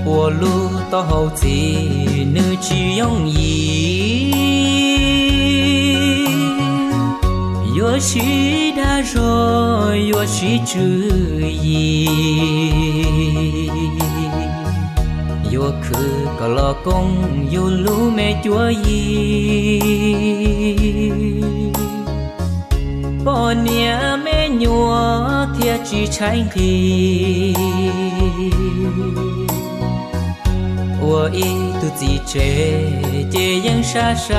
Ua lub taub hau txiv nws tsis yooj yim, yuav sib dag zog yuav sib tswv yim, yuav khwv kom los koom yus lub me cuab yim. Poj niam me nyuam thiaj tsis tshaib nqhis, ua ib tug txiv tsev ces yeej sab sab,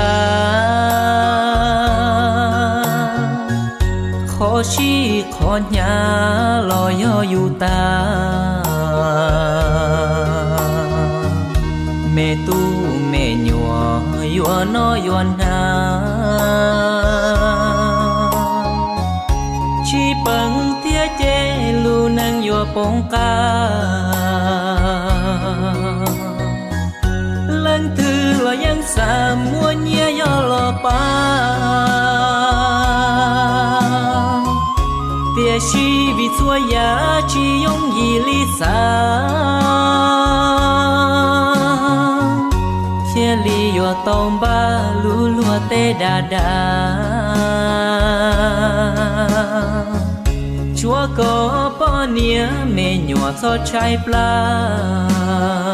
qhov sib qhov hnyav los yog yus tag. Me tub me nyuam yuav noj yuav hnav, tsis peem thiab ces lub neej yuav poob qab. Leej twg los yeej xav muaj nyiaj yog los pab, tiam sis vim txhua yam tsis yooj yim li xav, thiaj li yuav tau npaj lub luag tej dag dag, tsuav kom poj niam me nyuam txhob tshaib plab.